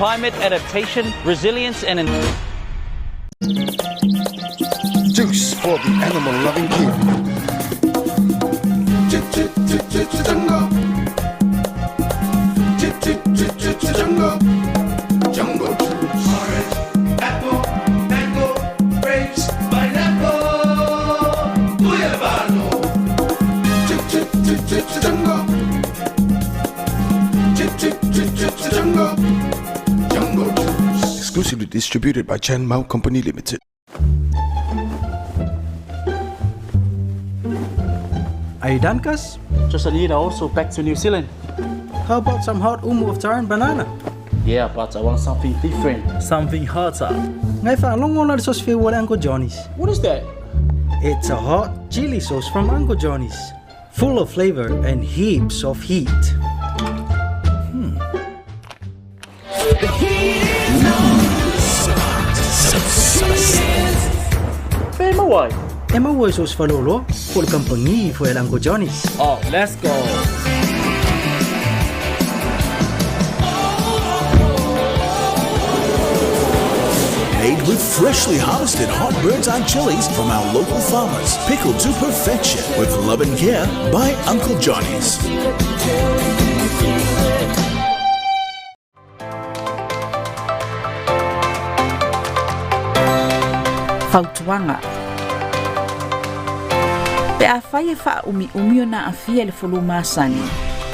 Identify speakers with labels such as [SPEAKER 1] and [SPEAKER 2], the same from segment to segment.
[SPEAKER 1] Climate adaptation, resilience and.
[SPEAKER 2] Juice for the animal-loving king. Jungle. Jungle. Jungle juice.
[SPEAKER 3] Orange, apple, mango, grapes, pineapple, guyabano.
[SPEAKER 2] Jungle. Jungle. Jungle juice. Exclusively distributed by Chan Mao Company Limited.
[SPEAKER 4] Are you done, Cuz?
[SPEAKER 5] Just a little also back to New Zealand.
[SPEAKER 4] How about some hot umu of taro and banana?
[SPEAKER 5] Yeah, but I want something different. Something hotter.
[SPEAKER 4] Ngai whaalongo na le sauce whiu o le Uncle Johnny's.
[SPEAKER 5] What is that?
[SPEAKER 4] It's a hot chili sauce from Uncle Johnny's. Full of flavor and heaps of heat.
[SPEAKER 5] Where am I?
[SPEAKER 4] E maua i sauce faleoloa po o le kamupani foi a le Uncle Johnny's.
[SPEAKER 5] Oh, let's go.
[SPEAKER 6] Made with freshly harvested hot bird's eye chilies from our local farmers. Pickled to perfection with love and care by Uncle Johnny's.
[SPEAKER 7] Fautuaga. Pe afai e faaumiumi ona aafia i le fulu masani,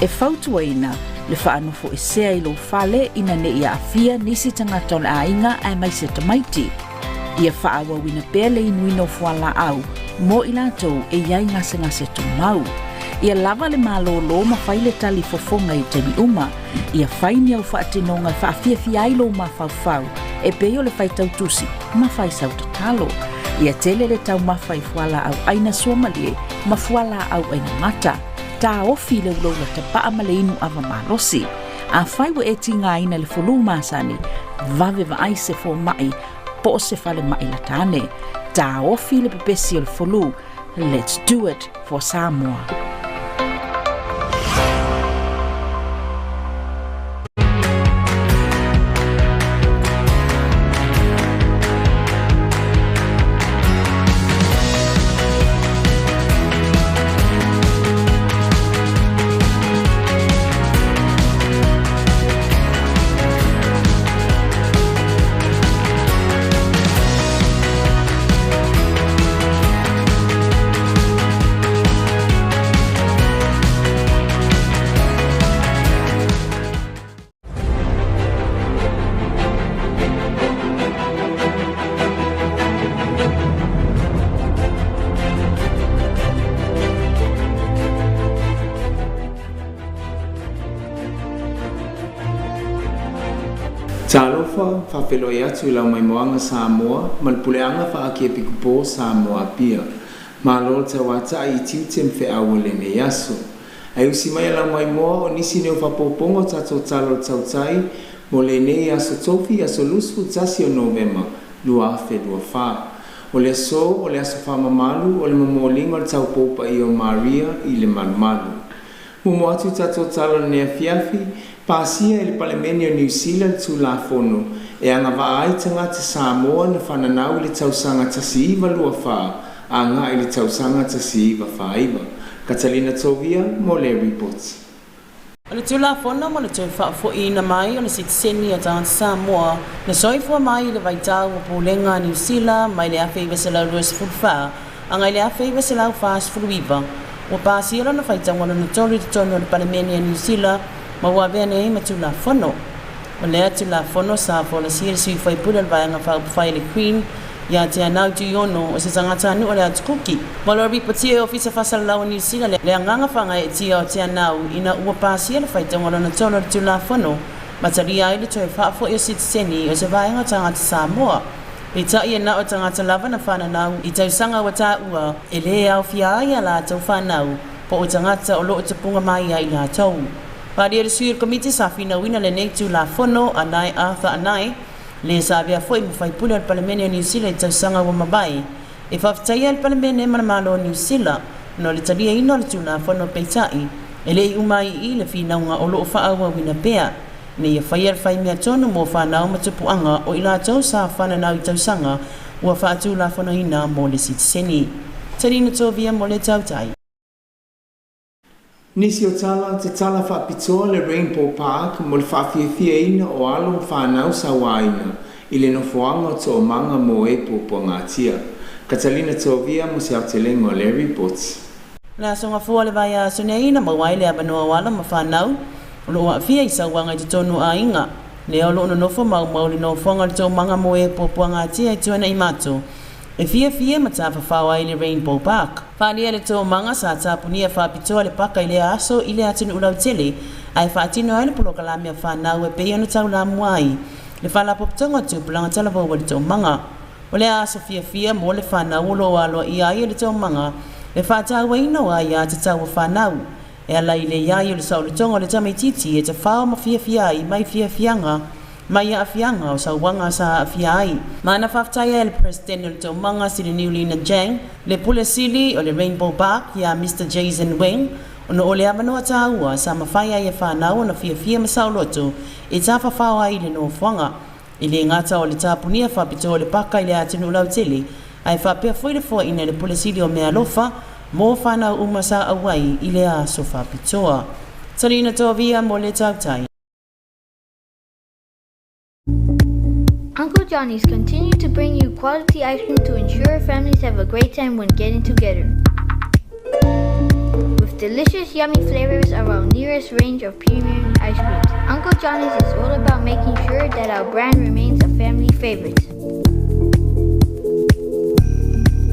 [SPEAKER 7] e fautuaina le faanofoesea i lou fale ina ne i aafia nisi tagata o le aiga aemaise tamaiti. Ia faaauauina pea le inuina o fualaau mo i latou e i ai gasegase tumau. Ia lava le malōlō ma fai le tali fofoga i taimi uma. Ia fai ni au faatinoga e faafiafia ai lou mafaufau, e pei o le faitau tusi ma fai sau tatalo. Ia tele le taumafa i fualaau aina suamalie ma fualaau aina mata. Taofi le ulaula tapaa ma le inu ava malosi. Afai ua e tigaina i le fulu masani, vave vaai se fomai po o se falemai lata ane. Taofi le pepesi o le fulu. Let's do it for Samoa.
[SPEAKER 8] Talofa, faafeiloai atu i lau maimoaga Samoa ma le puleaga faakiepikupo Samoa Apia. Malo le tauata'i i tiute ma feau o lenei aso. Ae usi mai a lau maimoa o nisi nei o faaopoopoga o tatou tala o le tautai mo lenei aso Tofi aso 21 o Novema 2024. O le aso o le aso faamamalu o le momoliga o le taupou paia o Maria i le malumalu. Muamua atu i tatou tala o lenei afiafi, pasia e le Palemene o Niu Sila le Tulafono e agavaa ai tagata Samoa na fananau i le tausaga 1924 agai i le tausaga 1949. Catalina Tovia mo le ripoti.
[SPEAKER 9] O le Tulafono mo le toe faafoiina mai o le sitiseni a tagata Samoa na soifua mai i le vaitau o Pulega a Niu Sila mai le 1924 agai le 1949, ua pasia lona faitauga lona tolu i totonu o le Palemene a Niu Sila ma ua avea nei ma Tulafono. O lea Tulafono sa folasia e le sui faipule o le Vaega Faaupufai a le Queen ia Te Anau Tuiono o se tagatanuu o le Atu Kuki. Ma lo ripotia e Ofisa Faasalalau o Niu Sila le agaga faagaeetia o Te Anau ina ua pasia le faitauga lona tolu o le Tulafono ma talia ai le toe faafoi o sitiseni o se vaega o tagata Samoa. Peitai e na o tagata lava na fananau i tausaga ua taua e lē aofia ai a latou fanau po o tagata o lo o tupuga mai ia i latou. Palia le sui o le Komiti sa finauina lenei Tulafono a Nae Arthur Anae, le sa avea foi ma faipule o le Palemene o Niu Sila i tausaga ua mavae. E faafetaia e le Palemene ma le Malo o Niu Sila ona o le taliaina o le Tulafono peitai e le i uma ai i i le finauga o lo o faaauauina pea. Ina ia faia le fai meatonu mo fanau ma tupuaga o i latou sa fananau i tausaga ua faatulafonoina mo le sitiseni. Talina Tovia mo le Tautai.
[SPEAKER 8] Nisi o tala, tatala faapitoa le Rainbow Park mo le faafiafiaina o alo ma fanau sauaina i le nofoaga o Toomaga mo e Puapuagatia. Catalina Tovia mo se aotelega o lea ripoti.
[SPEAKER 9] O le aso Gafua o le vaiaso nei na maua ai le avanoa o alo ma fanau o lo o aafia i sauaga i totonu o aiga. Lea o lo o nonofo maumau i le nofoaga o le Toomaga mo e Puapuagatia i Tuanaimato e fiafia ma tafafao ai i le Rainbow Park. Faaalia le toomaga sa tapunia faapitoa le paka i lea aso i le atunuu lautele ae faatino ai le polokalame a fanau e pei ona taulamua ai le Faalapotopotoga o Tupulaga Talavou a le Toomaga. O lea aso fiafia mo le fanau o lo o aloaia ai e le toomaga le faatauaina o aiatatau a fanau e ala i le i ai o le saolotoga o le tamaitiiti e tafao ma fiafia ai mai fiafiaga mai aafiaga o sauaga sa aafia ai. Ma na faafetaia e le Peresetene o le Toomaga Siliniulina Jang, le Pule Sili o le Rainbow Park iā Mister Jason Weng, ona o le avanoa taua sa mafai ai e fanau ona fiafia ma saoloto e tafafao ai i le nofoaga. E le gata o le tapunia faapitoa o le paka i le atunuu lautele, ae faapea foi le foaiina e le Pule Sili o Meaalofa mo fanau uma sa auai i le aso faapitoa. Talina Tovia mo le Tautai.
[SPEAKER 10] Uncle Johnny's continue to bring you quality ice cream to ensure families have a great time when getting together. With delicious, yummy flavors of our nearest range of premium ice creams, Uncle Johnny's is all about making sure that our brand remains a family favorite.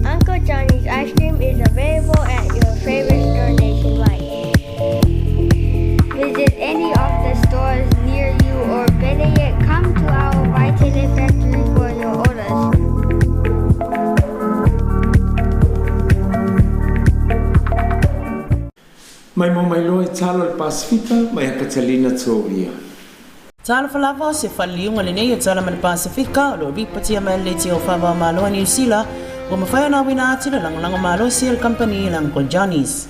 [SPEAKER 10] Uncle Johnny's ice cream is available at your favorite store nationwide. Visit any of the stores near you or better yet, come to our Vaitele factory for your orders.
[SPEAKER 8] Maimoa mai loa i talo a le Pasefika mai a Catalina Tovia.
[SPEAKER 9] Talofa lava, o se faleliuga lenei o Tala ma le Pasefika o lo o ripotia mai e le Leitio o Faavaomalo a Niu Sila ua mafai ona auina atu le lagolago malosi a le kamupani i Uncle Johnny's.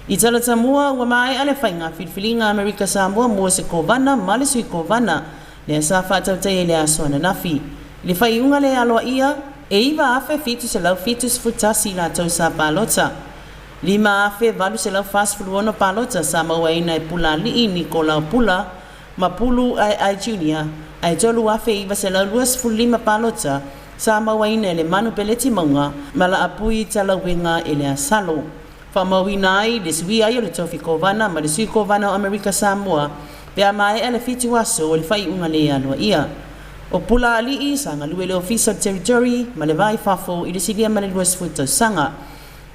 [SPEAKER 9] I Talatamua, ua maea le faiga filifiliga a Amerika Samoa mo se Kovana ma le Sui Kovana, lea sa faatautaia i le aso ananafi. I le faaiuga le aloaia, e 9,771 i latou sa palota. 5,846 palota sa mauaina e Pulaalii Nikolao Pula ma Pulu Aeae Junior, ae 3,925 palota sa mauaina e Lemanu Peleti Mauga ma Laapui Talauega Eleasalo. Faamauina ai le suia ai o le tofi Kovana ma le Sui Kovana o Amerika Samoa pe a maea le 7 aso o le faaiuga le aloaia. O Pulaalii sa galue i le Ofisa o le Territory ma le Va i Fafo i le silia ma le 20 tausaga.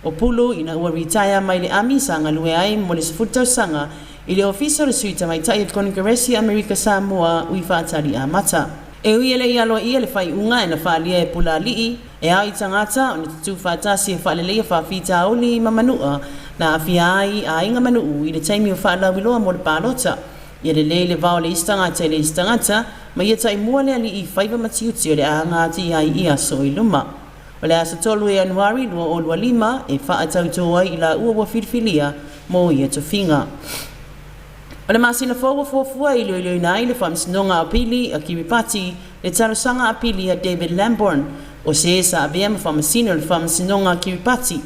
[SPEAKER 9] O Pulu ina ua retire mai le ami sa galue ai mo le 10 tausaga i le Ofisa o le Sui Tamaitai o le Konikeresi a Amerika Samoa ui faatali amata. E ui e le i aloaia le faaiuga e na faaalia e Pulaalii, e ao i tagata ona tutū faatasi e faaleleia faafitauli ma manua na aafia ai aiga ma nuu i le taimi o faalauiloa mo le palota. Ia lelei le va o le isi tagata i le isi tagata, ma ia taimua le alii faiva ma tiute o le a aga atu i ai i aso i luma. O le aso 3 o Ianuari 2025 e faatautō ai i laua ua filifilia mo ia tofiga. O le masina fou ua fuafua e iloiloina ai le Faamasinoga Apili a Kiribati le talosaga apili a David Lambourne, o se sa avea ma Faamasino o le Faamasinoga a Kiribati.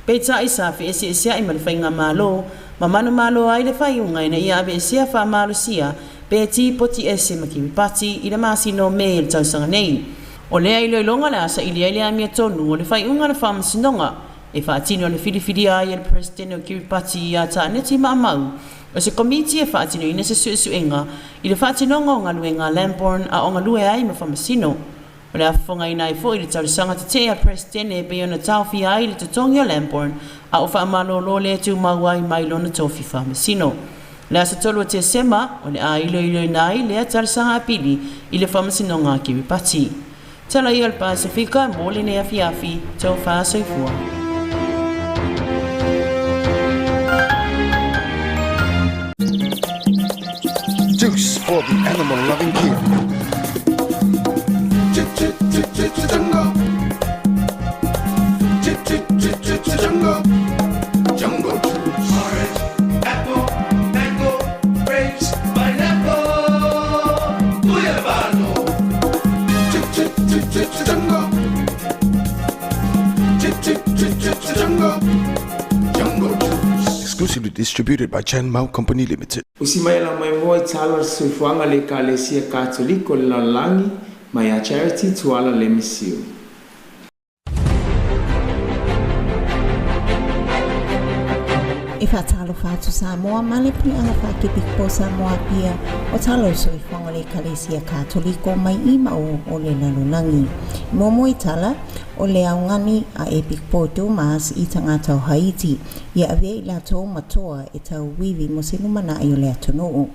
[SPEAKER 9] Peitai sa feeseesea'i ma le Faigamalo ma manumalo ai le faaiuga ina ia aveesea faamalosia pe tipoti ese ma Kiribati i le masina o Me i le tausaga nei. O lea iloiloga o le a saili ai le amiotonu o le faaiuga a le Faamasinoga e faatino le filifilia ai e le Peresetene o Kiribati iā Taaneti Maamau o se komiti e faatinoina se suesuega i le faatinoga o galuega a Lambourne a o galue ai ma Faamasino. O le a fofogaina ai foi le talosaga tetee a Peresetene e pei ona taofia ai le totogi o Lambourne a o faamalolo le tumau ai mai lona tofi faamasino. O le aso 3 o Tesema, o le a iloiloina ai lea talosaga apili i le Faamasinoga a Kiribati. Tala ia o le Pasefika mo lenei afiafi, tofa soifua.
[SPEAKER 2] Juice for the animal loving king. Jungle. Jungle. Jungle juice.
[SPEAKER 3] Orange, apple, mango, grapes, pineapple. valo. Jungle. Jungle.
[SPEAKER 2] Jungle Juice. Exclusively distributed by Chan Mao Company Limited.
[SPEAKER 8] Usi mai la mai moa i tala o le soifuaga le Ekalesia Katoliko o le Lalolagi mai ia Charity Tuala Lemisiu.
[SPEAKER 11] E faatalofa atu Samoa ma le puleaga faakepikupo Samoa Apia o tala o le soifuaga o le Ekalesia Katoliko mai i ma o o le lalolagi. Muamua i tala o le augani a Epikopo Dumas i tagata o Haiti ia avea i latou ma toa e tauivi mo se lumanai o le atunuu.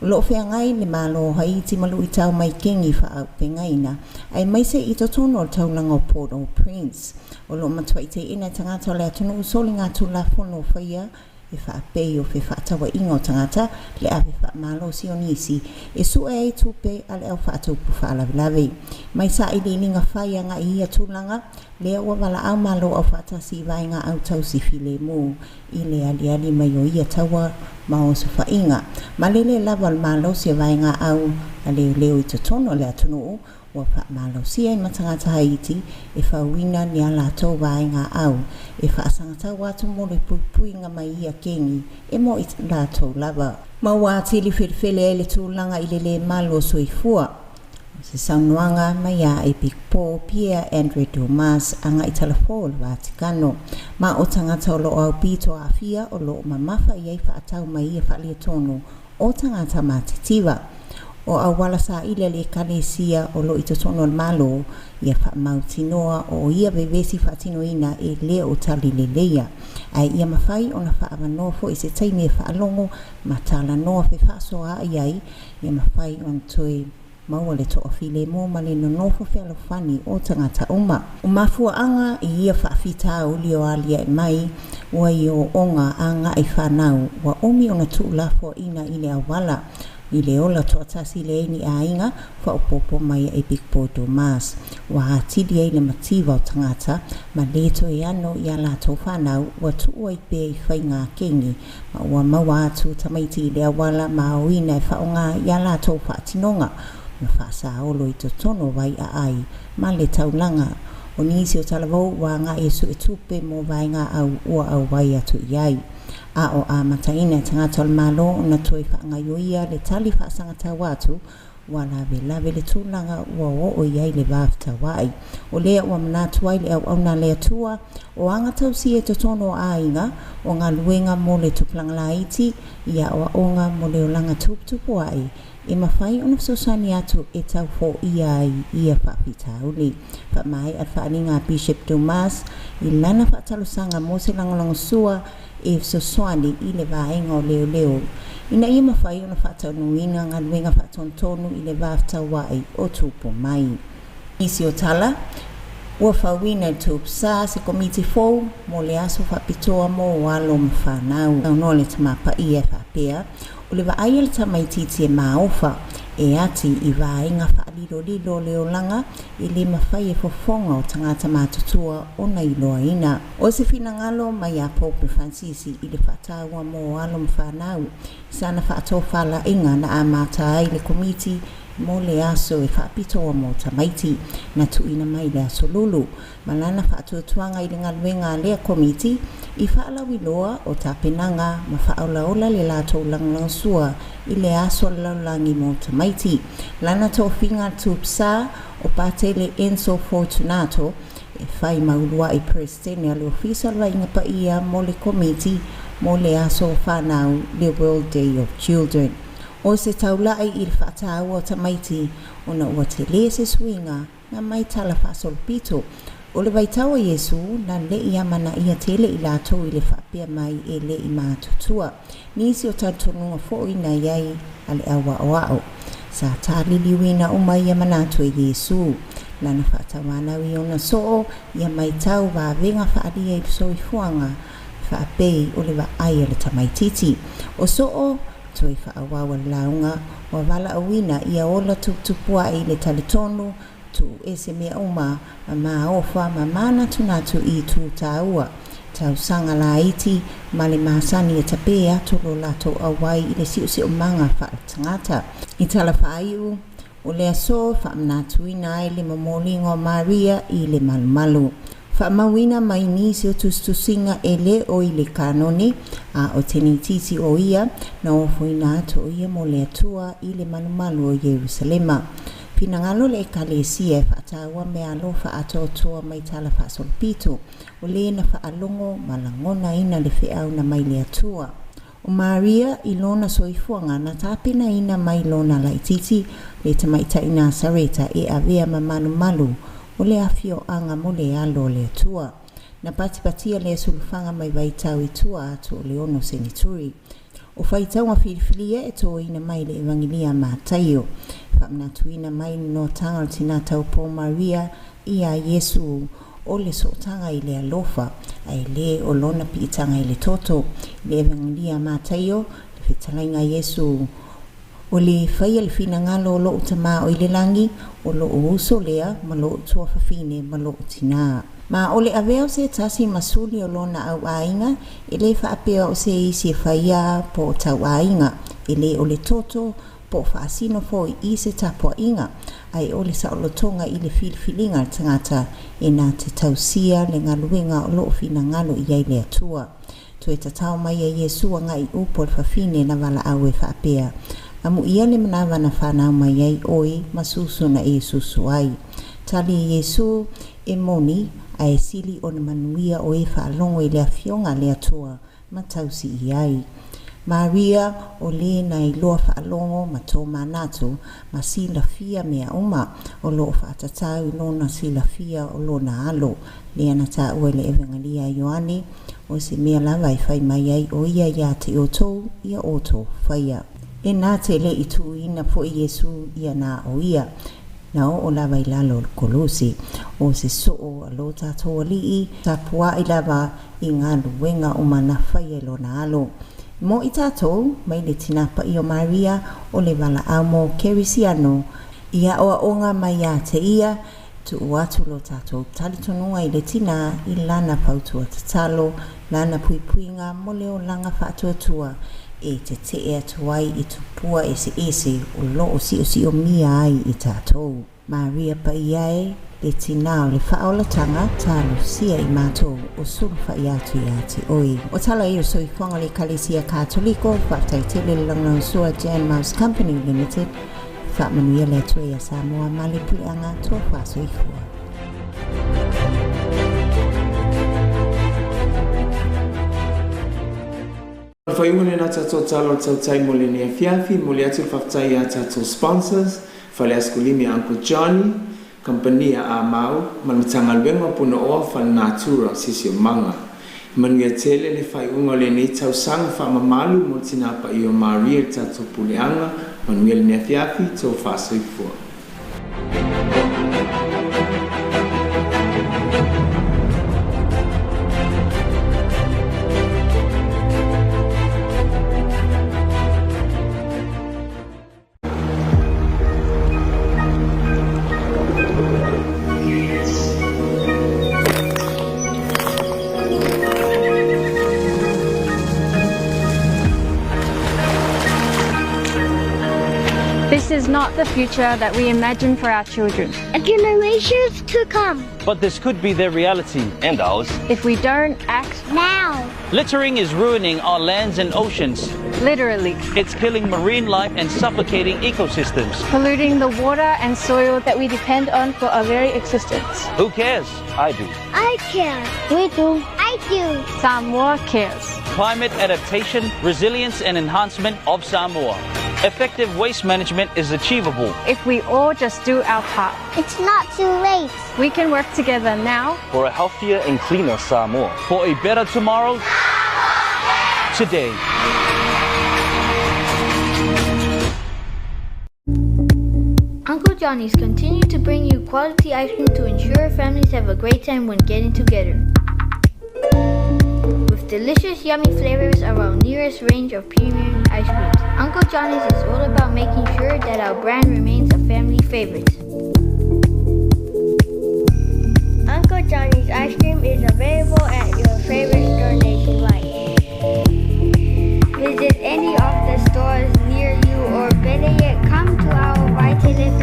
[SPEAKER 11] O lo o feagai le Malo o Haiti ma luitau mai kegi faaaupegaina, aemaise i totonu o le taulaga o Port-au-Prince. O lo o matuai teena e tagata o le atunuu soligatulafono faia e faapei o fefaatauaiga o tagata le ave faamalosi o nisi e sue ai tupe a le au faatupu faalavelave. Mai sailiiliga fai agai i ia tulaga lea ua valaau Malo Aufaatasi i vaega au tausi filemu i le aliali mai o ia taua ma osofaiga ma le lē lava o le malosi o vaega au a leoleo i totonu o le atunuu ua faamalosia ai ma tagata Haiti e fauina ni a latou vaega au e faasagatau atu mo le puipuiga mai ia kegi e mo i latou lava. Ma ua atili felefele ai le tulaga i le lē malu o soifua. O se saunoaga mai a Epikopo Pierre Andre Dumas agai talafo o le Vatikano, ma o tagata o lo o aupito aafia o lo o mamafa i ai faatau mai ia faaliatonu o tagata matitiva. O auala saili a le Ekalesia o lo o i totonu o le Malo, ia faamautinoa o ia vevesi faatinoina e le o tali leleia, ae ia mafai ona faaavanoa foi se taimi e faalogo ma talanoa fefaasoaai ai, ia mafai ona toe maua le toafilemu ma le nonofo fealofani o tagata uma. O mafuaaga i ia faafitauli o aliae mai, ua i ooga agai fanau ua umi ona tuulafoaina i le auala i le ola toatasi leai ni aiga, faaopoopo mai a Epikopo Dumas, ua atili ai le mativa o tagata ma lē toe ano i a latou fanau ua tuu ai pea i faiga kegi ma ua maua atu tamaiti i le auala ma aoina e faaaoga i a latou faatinoga ma faasaolo i totonu o Waiaai ma le taulaga. O nisi o talavou ua agai e suetupe mo vaega au ua auai atu i ai. A o amataina e tagata o le Malo ona toe faagaioia le tali faasagatau atu, ua lavelave le tulaga ua oo i ai le va fetauai. O lea ua manatu ai le auauna a le Atua, o aga tausia i totonu o aiga, o galuega mo le tupulaga laiti, i aoaoga mo le olaga tuputupu ae, e mafai ona fesoasoani atu e tau foia ai ia faafitauli. Faamaea le faaaliga a Bishop Dumas i lana faatalosaga mo se lagolagosua e fesoasoani i le vaega o leoleo ina ia mafai ona faataunuuina galuega faatonutonu i le va fetauai o tupu mai. Nisi o tala, Ua fauina e le Tuupsa se komiti fou mo le aso faapitoa mo alo ma fanau. Saunoa le Tama Paia e faapea, O le vaai a le tamaitiiti e maofa, e ati i vaega faalilolilo o le olaga, e le mafai e fofoga o tagata matutua ona iloaina. O se finagalo mai a Pope Fransisi i le faataua mo alo ma fanau, i sana faatofalaiga na amata ai le komiti mo le aso e faapitoa mo tamaiti na tuuina mai le Aso Lulu, ma lana faatuatuaga i le galuega a lea komiti i faalauiloa o tapenaga ma faaolaola le latou lagolagosua i le aso a le lalolagi mo tamaiti. Lana tofiga a le Tupsa o Patele Enzo Fortunato e fai ma uluai Peresetene a le Ofisa o le Vaaiga Paia mo le Komiti mo le Aso o Fanau le World Day of Children. O se taulai i le faataua o tamaiti ona ua telē se suiga na mai tala faasolopito. O le vaitau a Iesu, na leʻi amanaia tele i latou i le faapea mai e leʻi matutua. Nisi o talitonuga foʻi na iai a le au aʻoaʻo. Sa taliliuina uma ia manatu e Iesu. Lana faatauanau i ona soo, ia maitau vavega faaalia i le soifuaga, faapei o le vaai a le tamaititi. O soo, toe faaauau a le lauga, ua valaauina ia ola tuputupuaʻi i le talitonu, tuu ese mea uma ma maofa ma manatunatu i itu taua, tausaga laiti ma le masani e tapē atu lo latou auai i le siosiomaga faaletagata. I tala faaiu, O le aso e faamanatuina ai le momoliga o Maria i le malumalu. Faamauina mai nisi o tusitusiga e lē o i le kanone, a o tenitisi o ia na ofoina atu o ia mo le Atua i le malumalu o Ierusalema. Finagalo le Ekalesia e faataua meaalofa atoatoa mai tala faasolopito, o lē na faalogo ma lagonaina le feau na mai le Atua. O Maria i lona soifuaga na tapenaina mai lona laitiiti le tamaitai Nasareta e avea ma malumalu o le afioaga mo le alo o le Atua. Na patipatia lea sulufaga mai vaitau i tua atu o le 6 seneturi. O faitauga filifilia e toina mai le Evagelia a Mataio. Faamanatuina mai le noataga o le tinā taupō Maria iā Iesu o le sootaga i le alofa, ae lē o lona piitaga i le toto. I le Evagelia a Mataio, le fetalaiga a Iesu, O le faia le finagalo o lo'u Tamā o i le lagi, o lo'u uso lea, ma lo'u tuafafine, ma lo'u tinā. Ma o le avea o se tasi ma suli o lona auaiga, e lē faapea o se isi e faiā po o tauaiga, e lē o le toto po o faasino foi i se tapuaiga, ae o le saolotoga i le filifiliga a le tagata e na te tausia le galuega o loo finagalo i ai le Atua. Toe tatao mai e Iesu agai upu a le fafine na valaau e faapea, Amuia le manava na fanau mai ai oe ma susu na e susu ai. Tali e Iesu, E moni, ae sili ona manuia o e faalogo i le Afioga a le Atua ma tausi i ai. Maria, o lē na iloa faalogo ma tomanatu ma silafia mea uma, o loo faatatau i lona silafia o lona Alo, lea na taua i le Evegalia a Ioane, O se mea lava e fai mai ai o ia iā te outou, ia outou faia. E na te le i tuuina foi Iesu ia na o ia, na oo lava i lalo o le kolosi. O se soo a lo tatou Alii, tapuai lava i galuega uma na faia e lona Alo. Mo i tatou, mai le Tinā Paia o Maria, o le valaau mo Kerisiano, i aoaoga mai ia te ia, tuu atu lo tatou talitonuga i le Tinā i lana fautua tatalo, lana puipuiga mo le olaga faatuatua e tetee atu ai i tupua eseese o loo siosiomia ai i tatou. Maria paia e, le Tinā o le faaolataga, talosia i matou o sulufai atu ia te oe. O tala ia o le soifuaga o le Ekalesia Katoliko, faafetai tele le lagolagosua Jan Mouse Company Limited, faamanuia le Atua iā Samoa ma le puleaga tofa soifua.
[SPEAKER 8] O le faaiuga lena tatou tala o le tautai mo lenei afiafi. E momoli atu le faafetai ia tatou sponsors, Fale Asikolimi a Uncle Johnny, Kamupani a Amau ma le Matagaluega o Punaoa Faalenatura Siosiomaga. E manuia tele le faaiuga o lenei tausaga faamamalu mo le Tina Paia o Maria i le tatou puleaga. Manuia lenei afiafi, tofa soifua.
[SPEAKER 12] This is not the future that we imagine for our children.
[SPEAKER 10] And generations to come.
[SPEAKER 1] But this could be their reality.
[SPEAKER 13] And ours.
[SPEAKER 12] If we don't act
[SPEAKER 10] now.
[SPEAKER 1] Littering is ruining our lands and oceans.
[SPEAKER 12] Literally.
[SPEAKER 1] It's killing marine life and suffocating ecosystems.
[SPEAKER 12] Polluting the water and soil that we depend on for our very existence.
[SPEAKER 1] Who cares? I do.
[SPEAKER 10] I care.
[SPEAKER 12] We do.
[SPEAKER 10] I do.
[SPEAKER 12] Samoa cares.
[SPEAKER 1] Climate adaptation, resilience and enhancement of Samoa. Effective waste management is achievable.
[SPEAKER 12] If we all just do our part.
[SPEAKER 10] It's not too late.
[SPEAKER 12] We can work together now.
[SPEAKER 13] For a healthier and cleaner Samoa.
[SPEAKER 1] For a better tomorrow. Today.
[SPEAKER 10] Uncle Johnny's continue to bring you quality ice cream to ensure families have a great time when getting together. With delicious, yummy flavors of our nearest range of premium ice creams, Uncle Johnny's is all about making sure that our brand remains a family favorite. Uncle Johnny's ice cream is available at your favorite store nationwide. Visit any of the stores near you or better yet, come to our Vaitele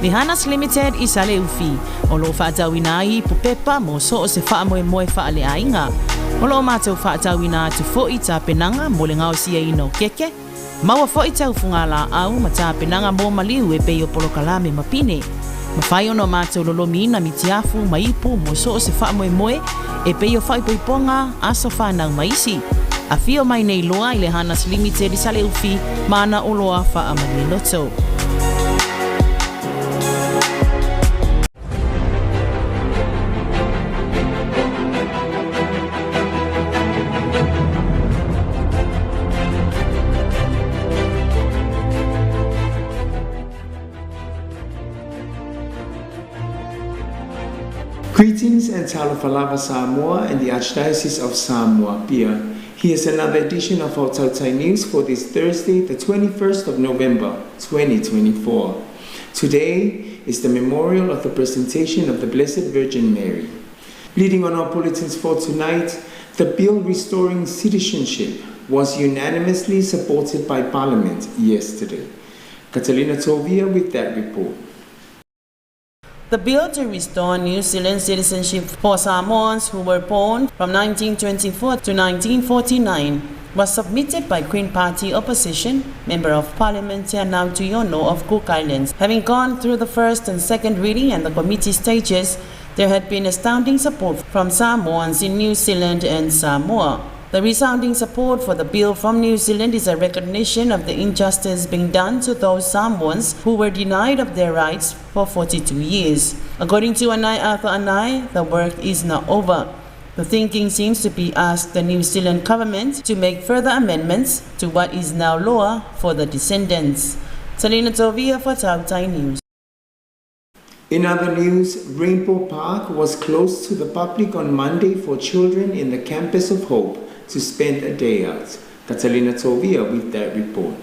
[SPEAKER 9] Lihanas Limited i Saleufi, o lo o faatauina ai ipu pepa mo so o se faamoemoe faaleaiga. O lo o matou faatauina atu foi tapenaga mo le gaosiaina o keke, maua foi taufugalaau ma tapenaga mo maliu e pei o polokalame ma pine. Mafai ona matou lolomiina mitiafu ma ipu mo so o se faamoemoe e pei o faaipoipoga, aso fanau ma isi. Afio mai nei loa i le Hanas Limited i Saleufi ma ana oloa faamalie loto.
[SPEAKER 8] Greetings and talofa lava Samoa and the Archdiocese of Samoa, Apia. Here's another edition of our Tautai News for this Thursday, the 21st of November, 2024. Today is the memorial of the presentation of the Blessed Virgin Mary. Leading on our bulletins for tonight, the bill restoring citizenship was unanimously supported by Parliament yesterday. Catalina Tovia with that report.
[SPEAKER 9] The bill to restore New Zealand citizenship for Samoans who were born from 1924 to 1949 was submitted by Green Party opposition Member of Parliament Teanau Tuiono of Cook Islands. Having gone through the first and second reading and the committee stages, there had been astounding support from Samoans in New Zealand and Samoa. The resounding support for the bill from New Zealand is a recognition of the injustice being done to those Samoans who were denied of their rights for 42 years. According to Anae Arthur Anae, the work is not over. The thinking seems to be asked the New Zealand government to make further amendments to what is now law for the descendants. Selena Tovia for Tautai News.
[SPEAKER 8] In other news, Rainbow Park was closed to the public on Monday for children in the Campus of Hope to spend a day out. Catalina Tovia with that report.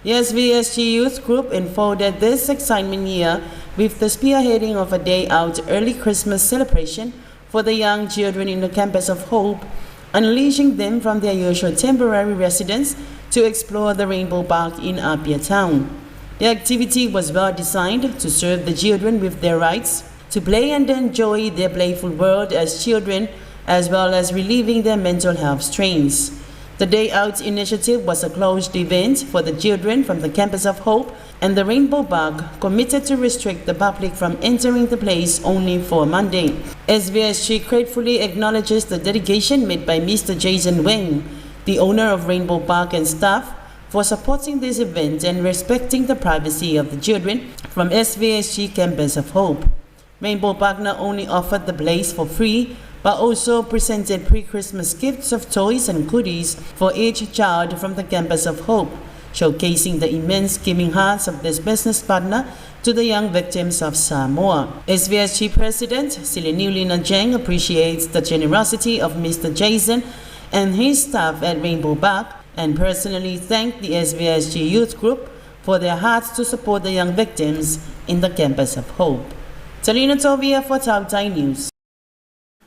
[SPEAKER 9] Yes, VSG Youth Group unfolded this excitement year with the spearheading of a day out early Christmas celebration for the young children in the Campus of Hope, unleashing them from their usual temporary residence to explore the Rainbow Park in Apia Town. The activity was well designed to serve the children with their rights to play and enjoy their playful world as children, as well as relieving their mental health strains. The Day Out initiative was a closed event for the children from the Campus of Hope and the Rainbow Park, committed to restrict the public from entering the place only for Monday. SVSG gratefully acknowledges the dedication made by Mr. Jason Wang, the owner of Rainbow Park and staff, for supporting this event and respecting the privacy of the children from SVSG Campus of Hope. Rainbow Park not only offered the place for free, but also presented pre-Christmas gifts of toys and goodies for each child from the Campus of Hope, showcasing the immense giving hearts of this business partner to the young victims of Samoa. SVSG President Sileniulina Jang appreciates the generosity of Mr. Jason and his staff at Rainbow Park and personally thanked the SVSG Youth Group for their hearts to support the young victims in the Campus of Hope. Talina Tovia for Tautai News.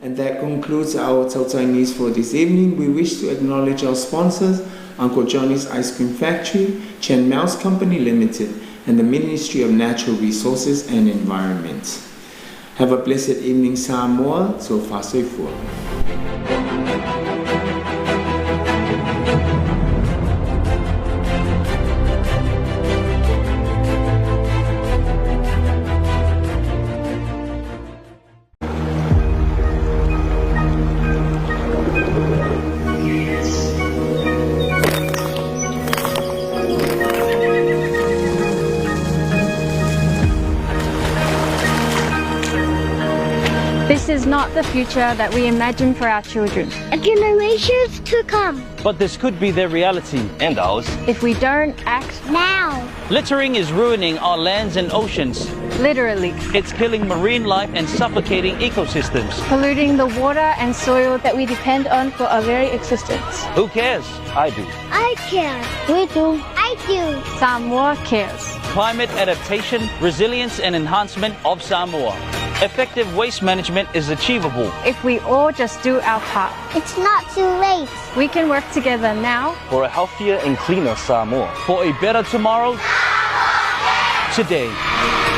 [SPEAKER 8] And that concludes our Tautai News for this evening. We wish to acknowledge our sponsors, Uncle Johnny's Ice Cream Factory, Chen Mouse Company Limited, and the Ministry of Natural Resources and Environment. Have a blessed evening, Samoa. Tofa soifua.
[SPEAKER 12] This is not the future that we imagine for our children.
[SPEAKER 10] And generations to come.
[SPEAKER 1] But this could be their reality.
[SPEAKER 13] And ours.
[SPEAKER 12] If we don't act
[SPEAKER 10] now.
[SPEAKER 1] Littering is ruining our lands and oceans.
[SPEAKER 12] Literally.
[SPEAKER 1] It's killing marine life and suffocating ecosystems.
[SPEAKER 12] Polluting the water and soil that we depend on for our very existence.
[SPEAKER 1] Who cares?
[SPEAKER 13] I do.
[SPEAKER 10] I care.
[SPEAKER 12] We do.
[SPEAKER 10] I do.
[SPEAKER 12] Samoa cares.
[SPEAKER 1] Climate adaptation, resilience and enhancement of Samoa. Effective waste management is achievable
[SPEAKER 12] if we all just do our part.
[SPEAKER 10] It's not too late.
[SPEAKER 12] We can work together now
[SPEAKER 13] for a healthier and cleaner Samoa.
[SPEAKER 1] For a better tomorrow. today.